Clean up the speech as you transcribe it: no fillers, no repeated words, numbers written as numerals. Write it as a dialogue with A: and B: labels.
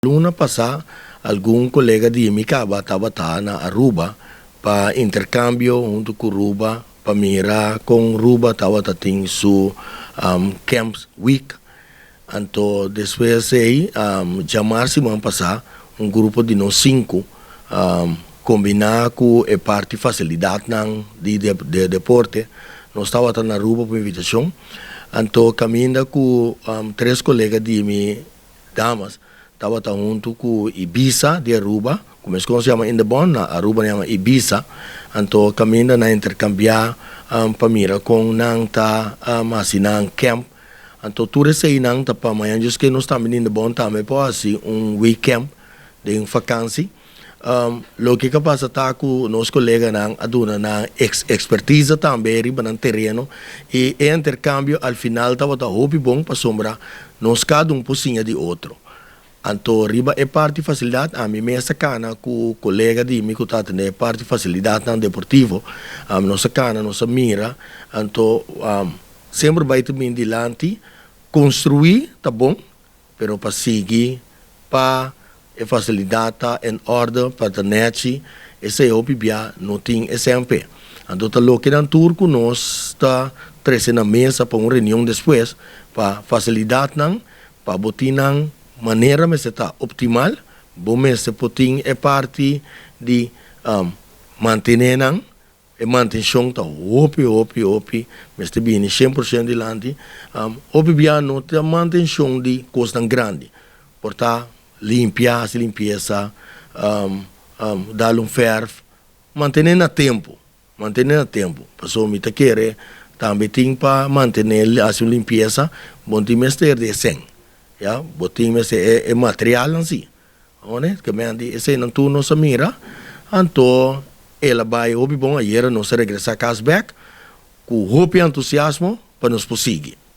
A: Luna pasá algun kolega di mi kaba tabata na Aruba pa interkambio huntu ku Ruba pa mira kon Ruba tabata tin su camps week. Anto despues ei djamar siman pasá un grupo di nos sinku kombiná ku e parti fasilidatnan di deporte nos tabata na Aruba pa invitashon. Anto kaminda ku tres kolega di mi Damas tabata huntu ku Ibiza di Aruba, ku meskos yama Indebon, na Aruba nan yama Ibiza, anto kaminda nan interkambiá pa mira kon nan ta hasi nan camp, anto tur eseinan ta pa mañana djis ke nos tambe di Indebon tambe por hasi un week camp den fakansi. Loke ka pasa ta ku nos koleganan a duna nan ekspertisa tambe riba nan tereno i e interkambio al final tabata hopi bon pasobra nos kada un por siña di otro. Anto riba e parti fasilidat ami mes a kana ku kolega di mi ku ta atende e parti fasilidatnan deportivo, nos a kana nos a mira anto semper bai ta bin dilanti konstruí ta bon Pero pa sigui pa e facilidad ta en orde pa ta nechi, esey hopi bia no tin SMP. Anto ta loke nan tur cu nos ta trece na mesa pa un reunion despues pa facilidadnan pa bo tin nan manera mester ta optimal, bo mester por tin e parti di mantene nan. E mantenshon ta hopi hopi hopi mester bini 100% dilanti. Hopi bia no ta mantenshon di kosnan grandi. Por ta limpia, hasi limpiesa, dal un fèrf, mantené na tempu, mantené na tempu. Pasobra mi ta kere tambe tin pa mantené, hasi un limpiesa, bo no tin mester di e sèn, ya, bo tin mester e materialnan si. One, ke men di eseinan tur nos a mira, anto el a bai hopi bon. Ayera nos a regresá kas bèk ku hopi entusiasmo pa nos por sigui.